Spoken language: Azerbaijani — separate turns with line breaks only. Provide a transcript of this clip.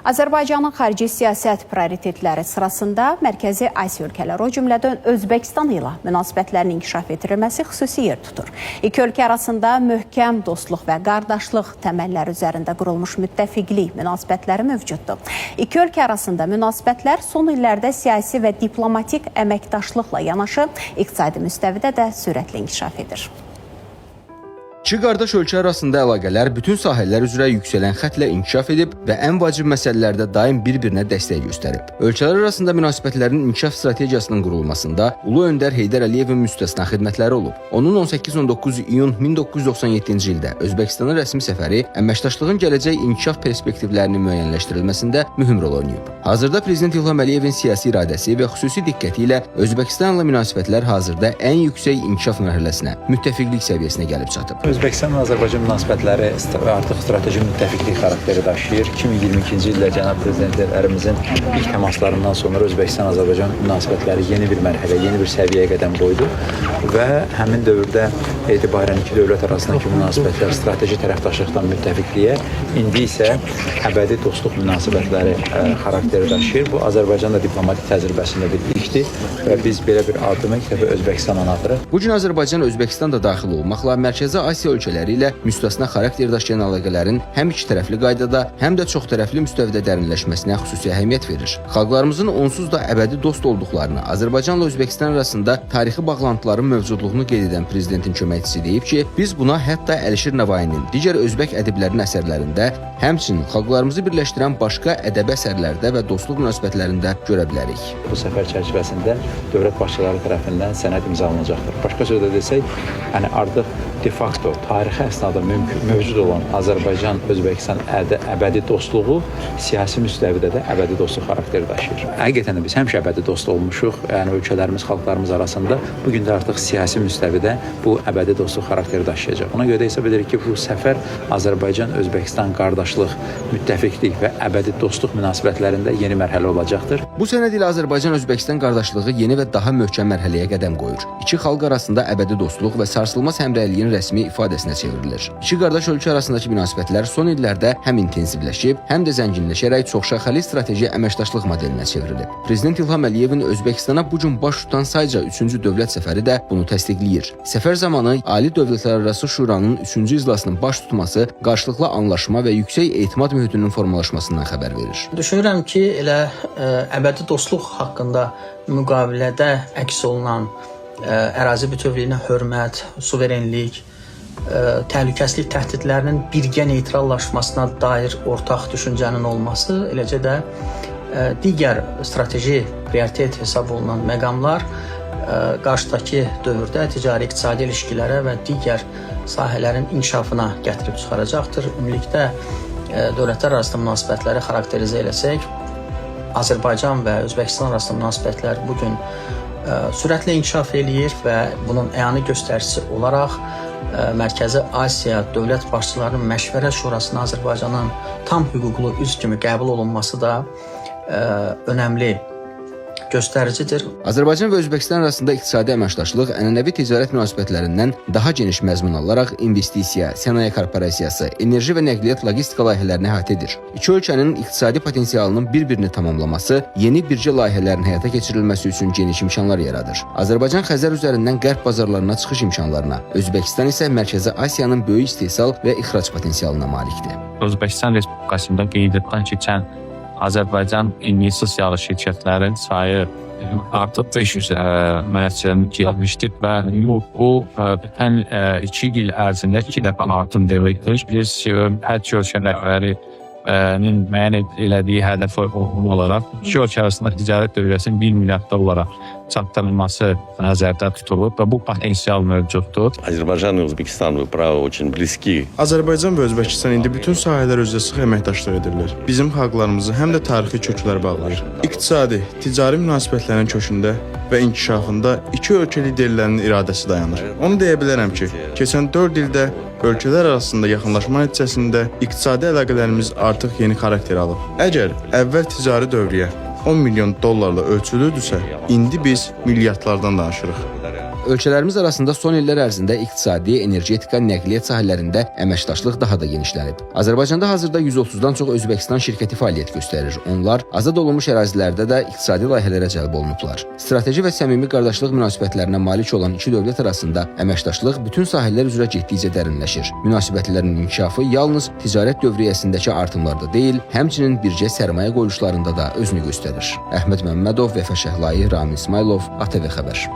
Azərbaycanın xarici siyasət prioritetləri sırasında Mərkəzi Asiya ölkələri, o cümlədən Özbəkistan ilə münasibətlərin inkişaf etdirilməsi xüsusi yer tutur. İki ölkə arasında möhkəm dostluq və qardaşlıq təməlləri üzərində qurulmuş müttəfiqlik münasibətləri mövcuddur. İki ölkə arasında münasibətlər son illərdə siyasi və diplomatik əməkdaşlıqla yanaşı iqtisadi müstəvidə də sürətli inkişaf edir.
İki qardaş ölkə arasında əlaqələr bütün sahələr üzrə yüksələn xətlə inkişaf edib və ən vacib məsələlərdə daim bir-birinə dəstək göstərib. Ölkələr arasında münasibətlərin inkişaf strategiyasının qurulmasında Ulu Öndər Heydər Əliyevin müstəsna xidmətləri olub. Onun 18-19 iyun 1997-ci ildə Özbəkistana rəsmi səfəri əməkdaşlığın gələcək inkişaf perspektivlərinin müəyyənləşdirilməsində mühüm rol oynayıb. Hazırda Prezident İlham Əliyevin siyasi iradəsi və xüsusi diqqəti ilə Özbəkistanla münasibətlər hazırda ən yüksək inkişaf mərhələsinə, müttəfiqlik səviyyəsinə gəlib çatıb.
Özbəkistanla Azərbaycan münasibətləri artıq strateji müttəfiqlik xarakteri daşıyır. 2022-ci ildə cənab prezidentlərimizin ilk təmaslarından sonra Özbəkistan-Azərbaycan münasibətləri yeni bir mərhələ, yeni bir səviyyəyə qədəm qoydu və həmin dövrdə etibarən iki dövlət arasındakı münasibətlər strateji tərəfdaşlıqdan müttəfiqliyə, indi isə əbədi dostluq münasibətləri xarakteri daşıyır. Bu Azərbaycan da diplomatik təcrübəsində bir ilkdir və biz belə bir addımı ilk dəfə Özbəkistanla atırıq.
Bu gün Azərbaycan, Özbəkistan da daxil olmaqla Mərkəzi Asiya ölkələri ilə müstəsna xarakter daşıyan əlaqələrin həm ikitərəfli qaydada, həm də çoxtərəfli müstəvidə dərinləşməsinə xüsusi əhəmiyyət verir. Xalqlarımızın onsuz da əbədi dost olduqlarını, Azərbaycanla Özbəkistan arasında tarixi bağlantıların mövcudluğunu qeyd edən prezidentin köməkçisi deyib ki, biz buna hətta Əlişir Nəvainin, digər özbək ədiblərinin əsərlərində, həmçinin xalqlarımızı birləşdirən başqa ədəbi əsərlərdə və dostluq münasibətlərində görə bilərik.
Bu səfər çərçivəsində dövlət başçıları tərəfindən sənəd imzalanacaqdır. Başqa sözlə desək, yəni artıq de facto tarixi əsnada mümkün mövcud olan Azərbaycan-Özbəkistan əbədi dostluğu siyasi müstəvidə də əbədi dostluq xarakteri daşıyır. Həqiqətən də biz həmişə əbədi dost olmuşuq, yəni ölkələrimiz, xalqlarımız arasında bu gün də artıq siyasi müstəvidə bu əbədi dostluq xarakteri daşıyacaq. Ona görə də hesab edirik ki, bu səfər Azərbaycan-Özbəkistan qardaşlıq, müttəfiqlik və əbədi dostluq münasibətlərində yeni mərhələ olacaqdır.
Bu sənəd ilə Azərbaycan-Özbəkistan qardaşlığı yeni və daha möhkəm mərhələyə qədəm qoyur. İki xalq arasında əbədi dostluq və sarsılmaz həmrəyliyin rəsmi ifadəsinə çevrilir. İki qardaş ölkə arasındakı münasibətlər son illərdə həm intensivləşib, həm də zənginləşərək çoxşaxəli strateji əməkdaşlıq modelinə çevrilib. Prezident İlham Əliyevin Özbəkistana bu gün baş tutan sayca 3-cü dövlət səfəri də bunu təsdiqləyir. Səfər zamanı Ali Dövlətlərarası Şuranın 3-cü iclasının baş tutması qarşılıqlı anlaşma və yüksək etimad mühitinin formalaşmasından xəbər verir.
Düşünürəm ki, elə əbədi dostluq haqqında müqavilədə əks olunan ərazi bütövlüyünə hörmət, suverenlik, təhlükəsizlik təhdidlərinin birgə neytrallaşmasına dair ortaq düşüncənin olması, eləcə də digər strateji prioritet hesab olunan məqamlar qarşıdakı dövrdə ticari iqtisadi ilişkilərə və digər sahələrin inkişafına gətirib çıxaracaqdır. Ümumilikdə dövlətlər arasında münasibətləri xarakterizə eləsək, Azərbaycan və Özbəkistan arasında münasibətlər bu gün sürətlə inkişaf eləyir və bunun əyani göstəricisi olaraq Mərkəzi Asiya dövlət başçılarının Məşvərət Şurasına Azərbaycanın tam hüquqlu üzv kimi qəbul olunması da önəmli göstəricidir.
Azərbaycan və Özbəkistan arasında iqtisadi əməkdaşlıq ənənəvi ticarət münasibətlərindən daha geniş məzmun alaraq investisiya, sənaye korporasiyası, enerji və nəqliyyat logistika layihələrini əhatə edir. İki ölkənin iqtisadi potensialının bir-birini tamamlaması yeni birgə layihələrin həyata keçirilməsi üçün geniş imkanlar yaradır. Azərbaycan Xəzər üzərindən qərb bazarlarına çıxış imkanlarına, Özbəkistan isə Mərkəzi Asiyanın böyük istehsal və ixrac potensialına malikdir.
Özbəkistan Respublikasında qeydiyyatdan keçən Azərbaycan investisiyalı şirkətlərin sayı artıq 500 mərtəbəni gəlmişdir və bu bütün 2 il ərzində 2 dəfə artım deməkdir. Biz hər iki ölkə rəhbərinin müəyyən elədiyi hədəfə uyğun olaraq iki ölkə arasında ticarət dövriyyəsinin 1 milyard dollara çatdırılması nəzərdə tutulub və bu potensial mövcuddur.
Азербайджан и Узбекистан, вы правы, очень близки.
Azərbaycan və Özbəkistan indi bütün sahələr üzrə sıx əməkdaşlıq edirlər. Bizim xalqlarımızı həm də tarixi köklər bağlayır. İqtisadi, ticari münasibətlərin kökündə və inkişafında iki ölkə liderlərinin iradəsi dayanır. Onu deyə bilərəm ki, keçən 4 ildə ölkələr arasında yaxınlaşma nəticəsində iqtisadi əlaqələrimiz artıq yeni xarakter alıb. Əgər əvvəl ticari dövriyyə 10 milyon dollarla ölçülürdüsə, indi biz milyardlardan danışırıq.
Ölkələrimiz arasında son illər ərzində iqtisadi, energetika, nəqliyyat sahələrində əməkdaşlıq daha da genişlənib. Azərbaycanda hazırda 130-dan çox Özbəkistan şirkəti fəaliyyət göstərir. Onlar azad olunmuş ərazilərdə də iqtisadi layihələrə cəlb olunublar. Strateji və səmimi qardaşlıq münasibətlərinə malik olan iki dövlət arasında əməkdaşlıq bütün sahələr üzrə getdikcə dərinləşir. Münasibətlərin inkişafı yalnız ticarət dövriyyəsindəki artımlarda deyil, həmçinin bircə sərmayə qoyuluşlarında da özünü göstərir. Əhməd Məmmədov, Vəfa Şəhlayi, Ramin İsmayılov, ATV Xəbər.